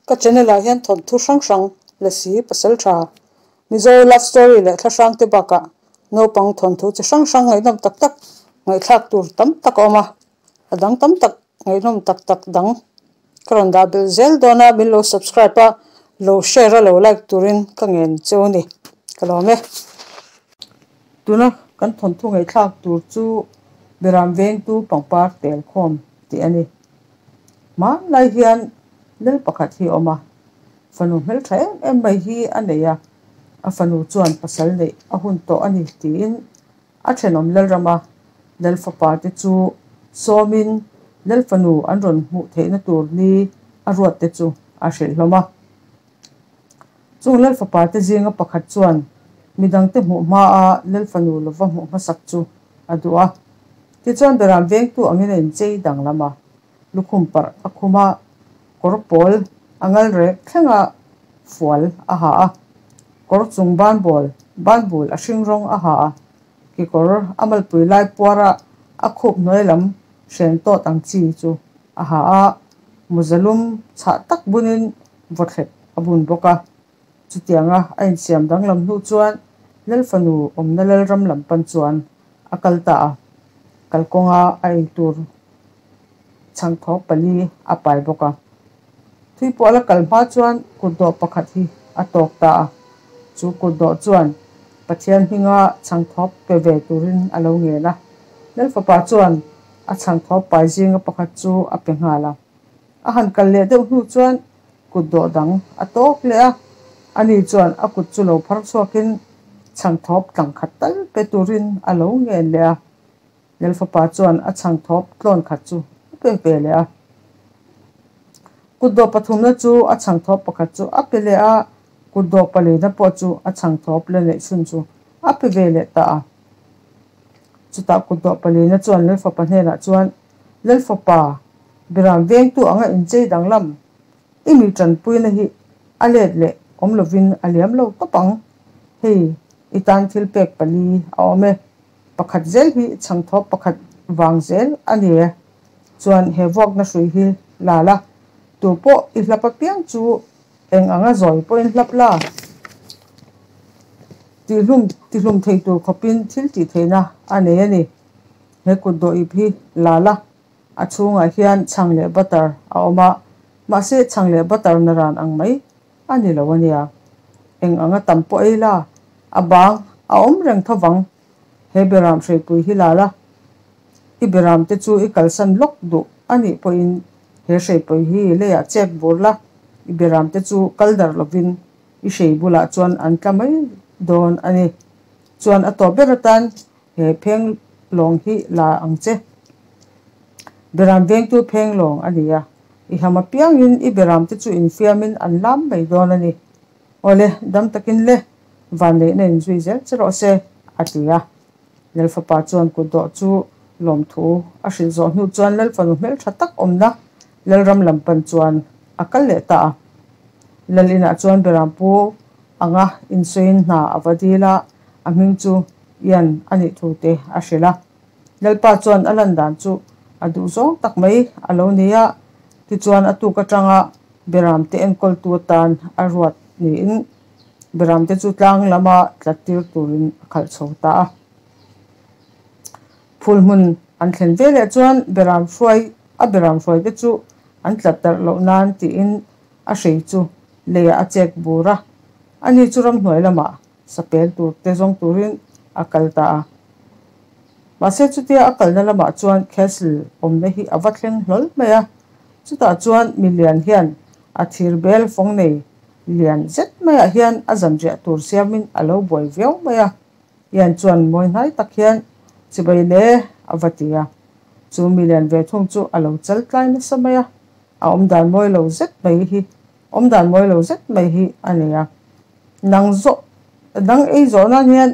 Ka channel ah hian thawnthu hrang hrang, Lasi, Pasaltha, Mizo love story leh thla hrang te bakah naupang thawnthu chi hrang hrang ngaihnawm tak tak ngaihthlak tur tam tak a awm a, a dang tam tak ngaihnawm tak tak dang ka rawn dah belh zel dawn a, min lo subscribe a, lo share a lo like turin ka ngen cheu a ni, ka lawm e. Tuna kan thawnthu ngaihthlak tur chu Beram Vengtu pangpar tel khawm tih a ni. Hmanlai hian lel pakhat hi a awm a, fanu hmeltha em em mai hi a nei a, a fanu chuan pasal neih a hun tawh a ni tiin a thenawm Lalrama lel fapa te chu sawmin lel fanu an rawn hmuh theihna tur ni a ruat te chu a hrilh hlawm a. Chung lel fapa te zinga pakhat chuan midangte hmuh hmaa lel fanu lova hmuh hmasak chu a duh a. Tichuan Beram vengtu angin a inchei danglam a, lukhum parh a khum a, kawr pawl a ngal rek thlenga fual a ha a, kawr chung banbawl, banbul a hring rawng a ha a, kekawr a malpui lai puara a khup hnuai lam hren tawt ang chi chu a ha a, mawzalum chhah tak bunin vawthlep a bun bawk a. Chutianga a insiam danglam hnu chuan Lalfanu awmna Lalram lam pan chuan a kal ta a, kalkawnga a eitur chhangthawk pali a pai bawk a. Thui pawh a la kal hma chuan kutdawh pakhat hi a tawk ta a, chu kutdawh chuan Pathian hminga chhangthawk pe ve turin a lo ngen a. Lalfapa chuan a chhangthawk pai zinga pakhat chu a pe nghal a. A han kal leh deuh hnu chuan kut dawh dang a tawk leh a, ani chuan a kut chu lo phar chhuakin chhangthawp tlang khat tal pe turin a lo ngen leh a. Lalfapa chuan a chhangthawp tlawn khat chu a pe ve leh a. Kut dawh pathumna chu a chhangthawp pakhat chu a pe leh a, kut dawh palina pawh chu a chhangthawp la neih chhun chu a pe ve leh ta a. Chutah kut dawh palina chuan Lalfapa hnenah chuan, Lalfapa, Biram vengtu anga inchei danglam i mi tanpuina hi a let leh awm lovin a liam lo tawp ang. Hei i tan thil pek pali a awm e. Pakhat zel hi chhangthawp pakhat vang zel a ni e. Chuan he vuakna hrui hi la la, tu pawh i hlap apiang chu eng anga zawi pawhin hlap la. Tihlum tihlum thei tur khawpin thil tih theihna a nei a ni. He kutdawh ip hi la la. A chhungah hian chhang leh butter a awm a, mahse chhang leh butter na ran ang mai a ni lo a nia. Eng anga tam pawh ei la, a bang a awm reng tho vang. He beram hreipui hi la la, i beram te chu i kalsan lawk duh a nih pawhin he hreipui hi leiah chek bur la, i beram te chu kal darh lovin i hrei bulah chuan an tla mai dawn a ni. Chuan a tawp ber atan He pheng lawng hi la ang che. Beram vengtu pheng lawng a ni a, i ham apiangin i beramte chu infiamin an lam mai dawn a ni. Awle, dam takin le, vanneihna inzui zel che rawh se, a ti a. Lalfapa chuan kutdawh chu lawmthu a hrilh zawh hnu chuan Lalfanu hmeltha tak awmna Lalram lam pan chuan a kal leh ta a. Lal inah chuan Berampu anga insawiin hna a va dil a, a hming chu Ian a nih thu te a hrilh a. Lalpa chuan a lan dan chu a duh zawng tak mai a lo ni a, tichuan a tuk atanga Beramte enkawltu atan a ruat niin Beramte chu tlang lama tlat tir turin a khalh chho ta a. Phul hmun an thlen veleh chuan Beram hruai a Beram hruaite chu an tlat darh loh nan tiin a hrei chu leiah a chek bur a, ani chu ramhnuai lamah sapel tur te zawng turin a kal ta a. Mahse chutia a kalna lamah chuan castle awmna hi a va thleng hlawl mai a, chutah chuan milian hian a thir bel fawng nei lian zet maiah hian a zanriah tur siamin a lo buai viau mai a, Ian chuan mawi hnai tak hian chibai le a va ti a, chu milian ve thung chu a lo chal tlai nasa mai a, a awmdan mawi lo zet mai hi awmdan mawi lo zet mai hi a nei a. Nang zawh, nang ei zawh nan hian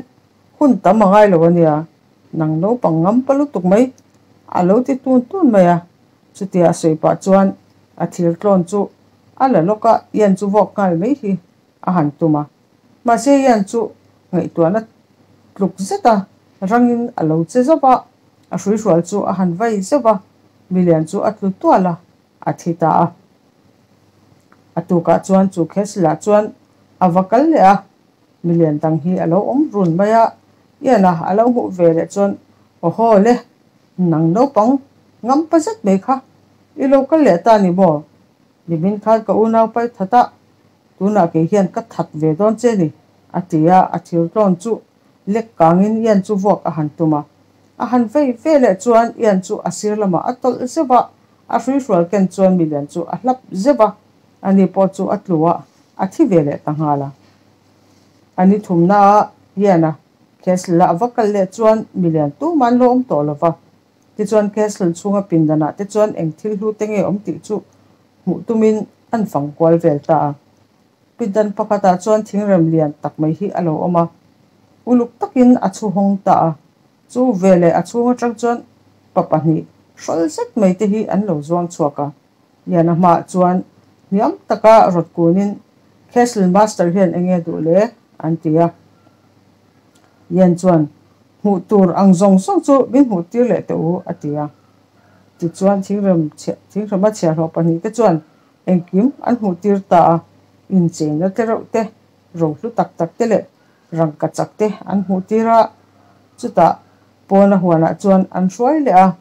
hun tam a ngai lo a nia, nang naupang ngam pa lutuk mai a lo ti tun tun mai a. Chutia a sawi pah chuan a thir tlawn chu a la lawk a, Ian chu vawk nghal mai hi a han tum a. Mahse Ian chu ngaihtuahna tluk zet a, rangin a lo che zauh a, a hruihrual chu a han vai zeuh a, milian chu a tlu tual a, a thi ta a. A tukah chuan chu castle-ah chuan a va kal leh a, milian dang hi a lo awm run mai a, Ian-a a lo hmuh ve leh chuan, Awhaw le, nang naupang ngam pa zet mai kha i lo kal leh ta ni maw? Nimin khan ka unau pai that a, tunah kei hian ka that ve dawn che ni, a ti a, a thil tlawn chu lek kangin Ian chu vuak a han tum a. A han vei ve leh chuan Ian chu a sir lamah a tawlh zeuh a, a hruihrual ken chuan milian chu a hlap zeuh a, ani pawh chu a tlu a, a thi ve leh ta nghal a. A ni thumnaah Ian-a Castle-a a va kal leh chuan milian tumah an lo awm tawh lo va. Tichuan Castle chhunga pindanah te chuan eng thil hlu te nge awm tih chu hmuh tumin an fang kual vel ta a. Pindan pakhatah chuan thingrem lian tak mai hi a lo awm a, uluk takin a chhu hawng ta a. Chu veleh a chhung atang chuan pa pahnih hrawl zet mai te hi an lo zuang chhuak a. Liana hmaah chuan hniam taka rawt kunin Castle Master hian eng nge duh le? an ti a. Yen chuan, Hmuh tur ang zawng zawng chu min hmuh tir leh teh u, a ti a. Tichuan thingrem thingrema chhiahhlawh pahnihte chuan engkim an hmuh tir ta a, incheina te reuh te, rohlu tak tak te leh rangka chak te an hmuh tir a. Chutah pawna huanah chuan an hruai leh a,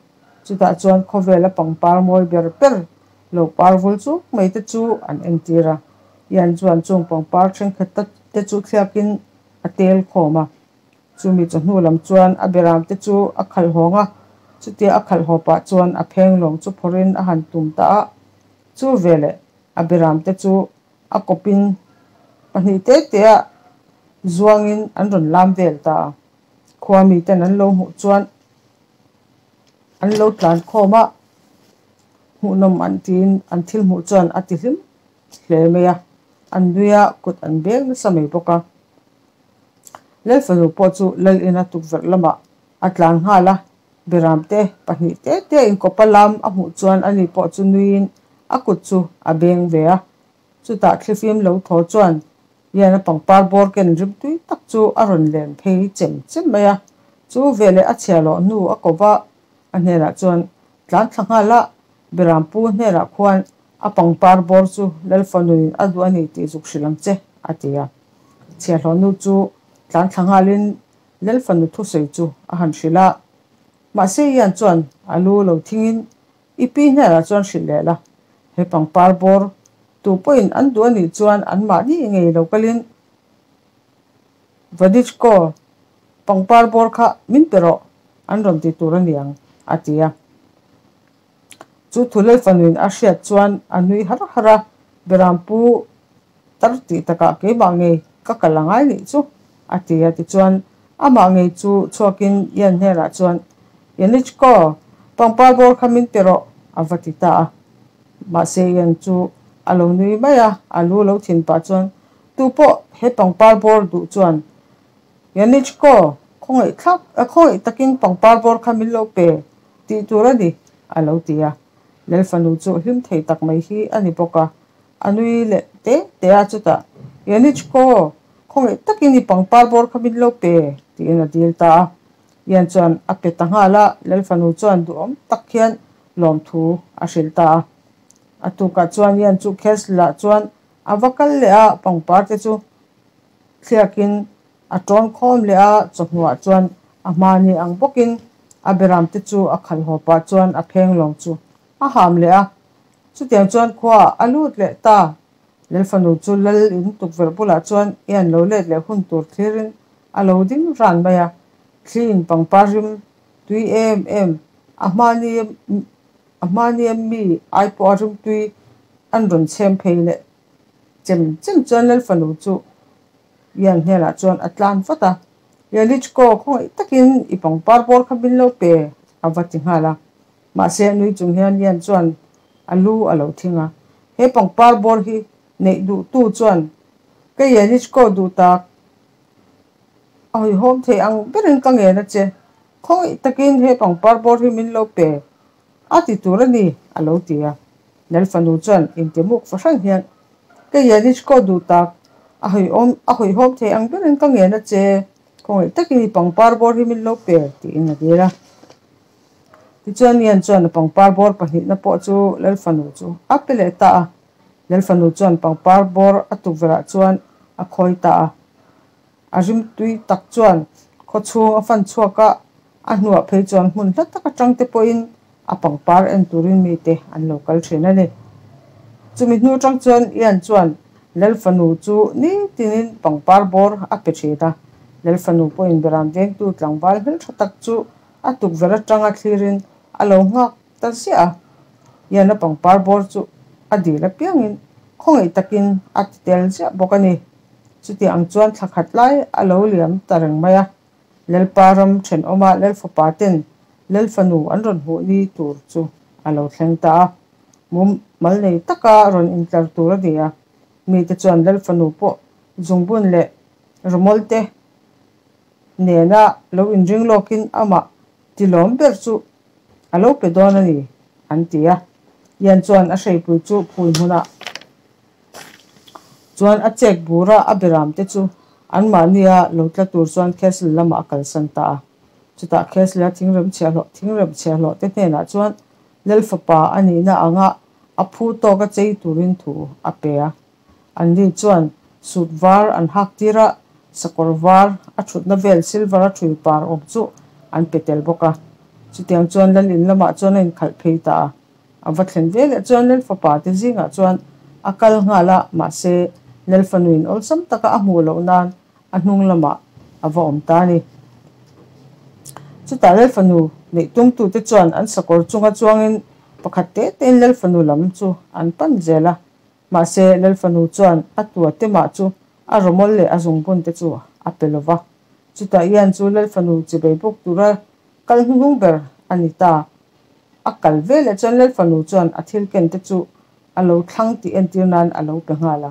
chutah chuan khawvela pangpar mawi ber ber lo par vul chuk mai te chu an entir a. Ian chuan chung pangpar thenkhat te chu thliakin a tel khawm a. Chumi chawhnu lam chuan a beram te chu a khalh hawng a, chutia a khalh haw pah chuan a pheng lawng chu phawrhin a han tum ta a. Chu veleh a beram te chu a kawpin pahnih te te-a zuangin an rawn lam vel ta a. Khua miten an lo hmuh chuan an lo tlan khawm a, hmuhnawm an tiin an thil hmuh chuan a ti hlim hle mai a, an nui a, kut an beng nasa mai bawk a. Lalfanu pawh chu lal ina tukverh lamah a tlan nghal a, Beramte pahnih te te inkawpa lam a hmuh chuan ani pawh chu nuiin a kut chu a beng ve a. Chutah thlifim lo thaw chuan Liana pangpar bawr ken rimtui tak chu a rawn len phei chem chem mai a, chu veleh a chhia loh hnu a ko va, a hnenah chuan tlan thla nghal a, Berampu hnenah khuan a pangpar bawr chu Lalfanuin a duh a ni tih zuk hrilh ang che, a ti a. Chhiahhlawhnu chu tlan thla nghalin Lalfanu thusawi chu a han hrilh a. Mahse Ian chuan a lu lo thingin i pi hnenah chuan hrilh leh la, he pangpar bawr tu pawhin an duh a nih chuan anmahni ngei lo kalin Vadichko pangpar bawr kha min pe rawh an rawn ti tur a ni ang, a ti a. Chu thu Lalfanuin a hriat chuan a nui har har a, Berampu tar tih takah keimah ngei ka kal a ngai nih chu, a ti a. Tichuan, amah ngei chu chhuakin Ian hnenah chuan, Yanichko, pangpar bawr kha min pe rawh, a va ti ta a. Mahse, Ian chu a lo nui mai a, a lu lo thin pah chuan, Tupawh he pangpar bawr duh chuan, Yanichko, khawngaih thlak, khawngaih takin pangpar bawr kha min lo pe, tih tur a ni, a lo ti a. Lalfanu chu hlim thei tak mai hi a ni bawk a. A nui leh te te a, chutah, Yanichko, khawngaih takin i pangpar bawr kha min lo pe, tiin a dil ta a. Ian chuan a pe ta nghal a, Lalfanu chuan duhawm tak hian lawmthu a hrilh ta a. A tukah chuan Ian chu Castle-ah chuan a va kal leh a, pangpar te chu thliakin a tawn khawm leh a, chawhnuah chuan a hmani ang bawkin a beram te chu a khalh haw pah chuan a pheng lawng chu a ham leh a. Chutiang chuan khuaah a lut leh ta. Lalfanu chu lal in tukverh bulah chuan i an lo let leh hun tur thlirin a lo ding ran mai a. Thli in pangpar rim tui em em a hmani a hmani a mi ai pawh a rim tui an rawn chhem phei leh chem chem chuan Lalfanu chu Ian hnenah chuan a tlan vat a. Yalichko khawngaih takin i pangpar bawr kha min lo pe a va ti nghal a. Mahse, nui chung hian Ian chuan a lu a lo thing a. He pangpar bawr hi neih duhtu chuan ka Yanichko duh tak a hawihhawm thei ang berin ka ngen a che. Khawngaih takin he pangpar bawr hi min lo pe a ti tur a ni, a lo ti a. Lalfanu chuan intimuk fahran hian ka Yanichko duh tak a hawihhawm thei ang berin ka ngen a che. Khawngaih takin i pangpar bawr hi min lo pe, tiin a dil a. Tichuan Ian chuan a pangpar bawr pahnihna pawh chu Lalfanu chu a pe leh ta a. Lalfanu chuan pangpar bawr a tukverhah chuan a khawi ta a. A rimtui tak chuan khaw chhung a fan chhuak a, a hnuah phei chuan hmun hla tak atang te pawhin a pangpar en turin mite an lo kal thin a ni. Chumi hnu atang chuan Ian chuan Lalfanu chu nitinin pangpar bawr a pe thin a. Lalfanu pawhin beram vengtu tlangval hmeltha tak chu a tukverh atanga thlirin a lo nghak ta ziah a. Ian-a pangpar bawr chu a dil apiangin khawngaih takin a ti tel ziah bawk a ni. Chuti ang chuan thla khat lai a lo liam ta reng mai a, Lalpa ram thenawma Lalfapa ten Lalfanu an rawn hmuh ni tur chu a lo thleng ta a. Mumal nei taka rawn intlar tur a ni a, mite chuan Lalfanu pawh zungbun leh rawmawlte nena lo inring lawkin amah tilawm ber chu a lo pe dawn a ni, an ti a. Ian chuan a hreipui chu phul hmunah chuan a chek bur a, a beram te chu anmahnia lo tla tur chuan Castle lamah a kalsan ta a. Chutah Castle-a thingrem chhiahhlawh thingrem chhiahhlawh te hnenah chuan Lal fapa a nihna anga a phu tawka chei turin thu a pe a. Anni chuan suit var an hak tir a, sakawr var a thutna vel silver a thui par awm chu an pe tel bawk a. Chutiang chuan Lal in lamah chuan a inkhalh phei ta a. A va thlen ve leh chuan Lal fapa te zingah chuan a kal nghal a, mahse Lal fanuin awlsam taka a hmuh loh nan a hnung lamah a va awm ta a ni. Chutah Lal fanu neih tumtute chuan an sakawr chunga chuangin pakhat te tein Lal fanu lam chu an pan zel a, mahse Lal fanu chuan a tua te mah chu a rawmawl leh a zungbun te chu a pe lo va. Chutah Ian chu Lal fanu chibei bawk tura kal hnuhnung ber a ni ta. A kal veleh chuan Lalfanu chuan a thil ken te chu a lo thlang tih entir nan a lo pe nghal a.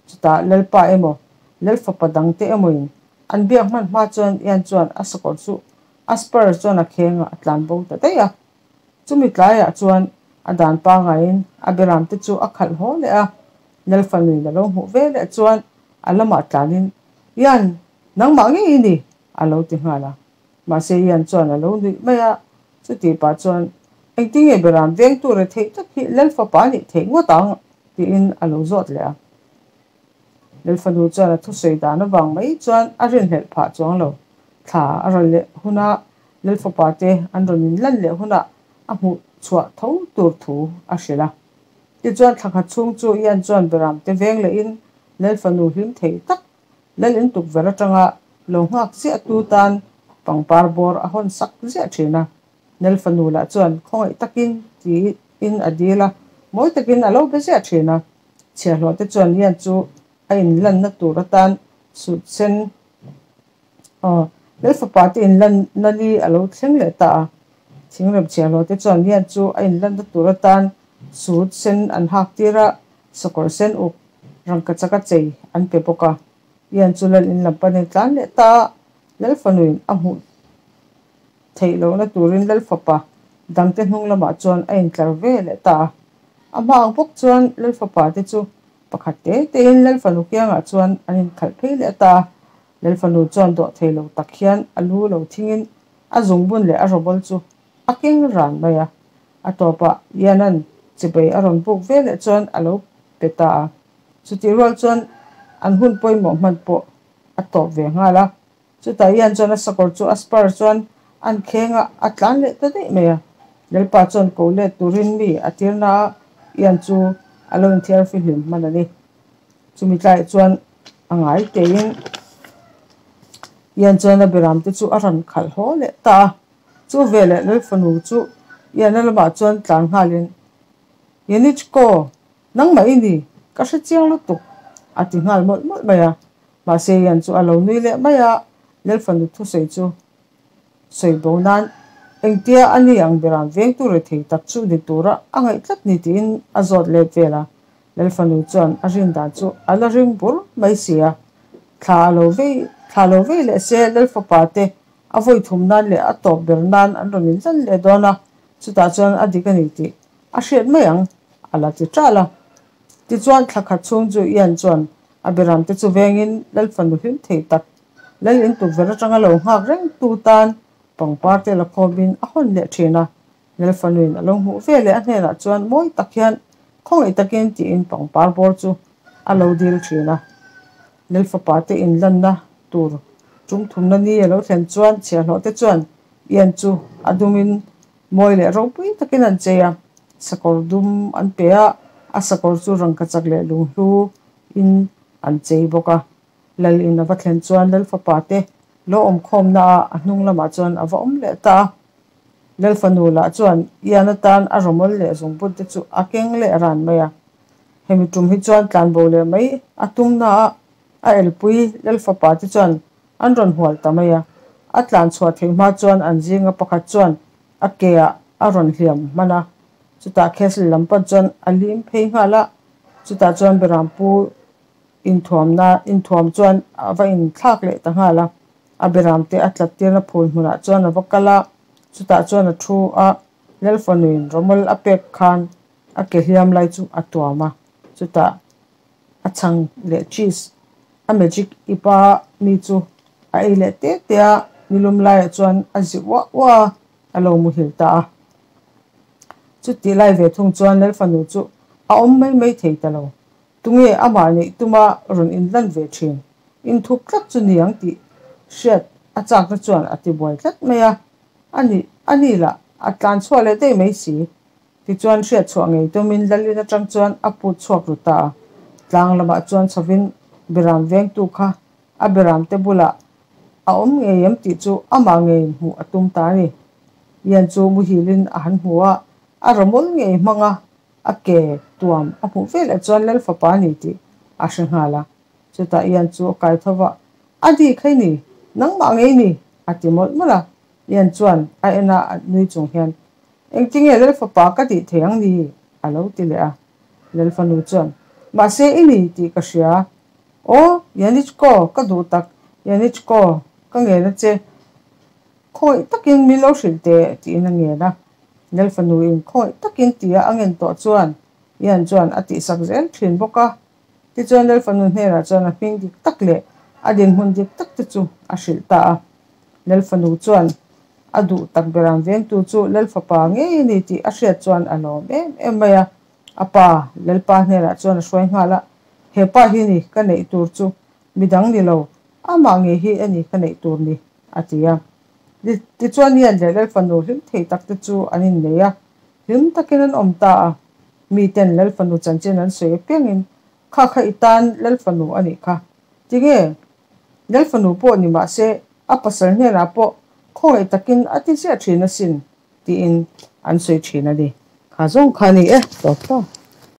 Chutah Lalpa emaw, Lalfapa dang te emawin an biak hman hma chuan Ian chuan a sakawr chu a spur chuan a kheng a, a tlan bo ta daih a. Chumi tlaiah chuan a dan pangaiin a beram te chu a khalh haw leh a. Lalfanuin a lo hmuh veleh chuan a lamah tlanin, Ian, nangmah ngei i ni? a lo ti nghal a. Mahse Ian chuan a lo nuih mai a, chutih pah chuan, Engtinge Beram vengtu re theih tak hi Lal fapa nih theih ngawt ang? tiin a lo zawt leh a. Lal fanu chuan a thusawi dan avang mai chuan a rinhlelh phah chuang lo. Thla a rawn leh huna Lal fapa te an rawn inlan leh hunah a hmuh chhuah tho tur thu a hrilh a. Tichuan thla khat chhung chu Ian chuan Beram te veng lehin Lal fanu hlim thei tak Lal in tukverh atanga lo nghak ziah tu tan pangpar bawr a hawn sak ziah thin a. Nel fanu lah chuan khawngaih takin tiin a dil a, mawi takin a lo be ziah thin a. Chhiahhlawh te chuan Lian chu a inlanna tur atan suit sen aw Lal fapa te inlanna li a lo thleng leh ta a. Thingrem chhiahhlawh te chuan Lian chu a inlanna tur atan suit sen an hak tir a, sakawr sen uk rangkachak a chei an pe bawk a. Ian chu Lal in lam panin tlan leh ta a, Lal fanuin a hmuh theih lohna turin Lal fapa dangte hnung lamah chuan a intlar ve leh ta a. A hma ang bawk chuan Lal fapa te chu pakhat te tein Lal fanu kiangah chuan an inkhalh phei leh ta a. Lal fanu chuan dawh thei lo tak hian a lu lo thingin a zungbun leh a rawbawl chu a keng ran mai a. A tawpah Ian-a'n chibei a rawn buk ve leh chuan a lo pe ta a. Chutih rual chuan an hun pawimawh hman pawh a tawp ve nghal a. Chutah Ian chuan a sakawr chu a spur chuan an kheng a, a tlan leh ta daih mai a. Lalpa chuan ko let turin mi a tirna a, Ian chu a lo inthiar fihlim hman a ni. Chumi tlaiah chuan a ngai teiin Ian chuan a beramte chu a rawn khalh haw leh ta a. Chu veleh Lalfanu chu Ian-a lamah chuan tlan nghalin, Yenichko, Nangmah i ni, ka hre chiang lutuk, a ti nghal mawlh mawlh mai a. Mahse Ian chu a lo nui leh mai a, Lalfanu thusawi chu sawi bo nan engtia a ni ang beram vengtu rethei tak chu ni tura a ngaih tlat ni tiin a zawt let vel a. Lalfanu chuan a rin dan chu a la ring bur mai si a, thla a lo vei thla lo vei leh se Lalfapa te a vawi thum nan leh a tawp ber nan an rawn inlan leh dawn a, chutah chuan a dik a ni tih A hriat mai ang, a la ti ṭal a. Tichuan thla khat chhung chu Ian chuan a beramte chu vengin Lal fanu hlim thei tak, Lal in tukverh atanga lo nghak reng tu tan pangpar te la khawmin a hawn leh ṭhin a. Lal fanuin a lo hmuh ve leh a hnenah chuan mawi tak hian, Khawngaih takin tiin pangpar bawr chu a lo dil thin a. Lalfapa te inlanna tur tum thumna ni a lo thlen chuan chhiahhlawh te chuan Ian chu a dumin mawi leh ropui takin an chei a, sakawr dum an pe a, a sakawr chu rangkachak leh lunghlu in an chei bawk a. Lal in a va thlen chuan Lalfapa te lo awmkhawmna ah a hnung lamah chuan a va awm leh ta a. Lalfanu lah chuan Ian atan a rawmawl leh zungbut te chu a keng leh ran mai a. Hemi tum hi chuan tlanbo leh mai a tumna ah a elpui Lalfapa te chuan an rawn hual ta mai a. A tlan chhuah theih hma chuan an zinga pakhat chuan a ke ah a rawn hliam hman a. Chutah Castle lam pan chuan a lim phei nghal a. Chutah chuan Berampu Inthuamna inthuam chuan a va inthlak leh ta nghal a, a beramte a tlat tirna phul hmunah chuan a va kal a, chutah chuan a thu a, Lalfanuin rawmawl a pek khan a ke hliam lai chu a tuam a, chutah a chhang leh cheese a magic ipa mi chu a ei leh te te a, nilum laiah chuan a zi uah uah a, a lo muhil ta a. Chutih lai ve thung chuan Lalfanu chu a awm mai mai thei ta lo. Tunge amah neih tuma rawn inlan ve thin? Inthup tlat chu niang tih hriat a chakna chuan a ti buai tlat mai a. A nih, a ni lah a tlan chhuah leh daih mai si. Tichuan hriat chhuah ngei tumin Lalin atang chuan a put chhuak ru ta a. Tlang lamah chuan chhovin Beram vengtu kha a Beramte bulah a awm ngei em tih chu amah ngeiin hmuh a tum ta a ni. Ian chu muhilin a han hmu a, a rawmawl ngei hmang a. A ke tuam a hmuh veleh chuan Lal fapa a ni tih a hre nghal a. Chutah Ian chu a kai tho va, A di khai ni, nangmah ngei ni, a ti mawlh mawlh a. Ian chuan a en a, a nui chung hian, Engtinge Lal fapa ka tih thei ang ni? a lo ti leh a. Lal fanu chuan, Mahse i ni tih ka hria. Aw, Yanichko, ka duh tak, Yanichko, ka ngen a che. Khawngaih takin min lo hrilh teh, tiin a ngen a. Lal fanuin khawngaih takin tia a ngen tawh chuan Ian chuan a tihsak zel thin bawk a. Tichuan Lal fanu hnenah chuan a hming dik tak leh a dinhmun dik tak te chu a hrilh ta a. Lal fanu chuan a duh tak beram vengtu chu Lal fapa ngei a ni tih a hriat chuan a lawm em em mai a. A pa, Lalpa hnenah chuan a hruai nghal a, He pa hi ni ka neih tur chu midang ni lo, amah ngei hi a ni ka neih tur ni. A ti a. Tichuan Ian leh Lalfanu hlim thei tak te chu an innei a, hlim takin an awm ta a. Miten Lalfanu chanchin an sawi apiangin, Kha kha i tan Lalfanu a nih kha. Tinge? Lalfanu pawh ni mah se, a pasal hnenah pawh khawngaih takin a ti ziah thin asin, tiin an sawi thin a ni. Kha zawng kha a ni e, tawp ta.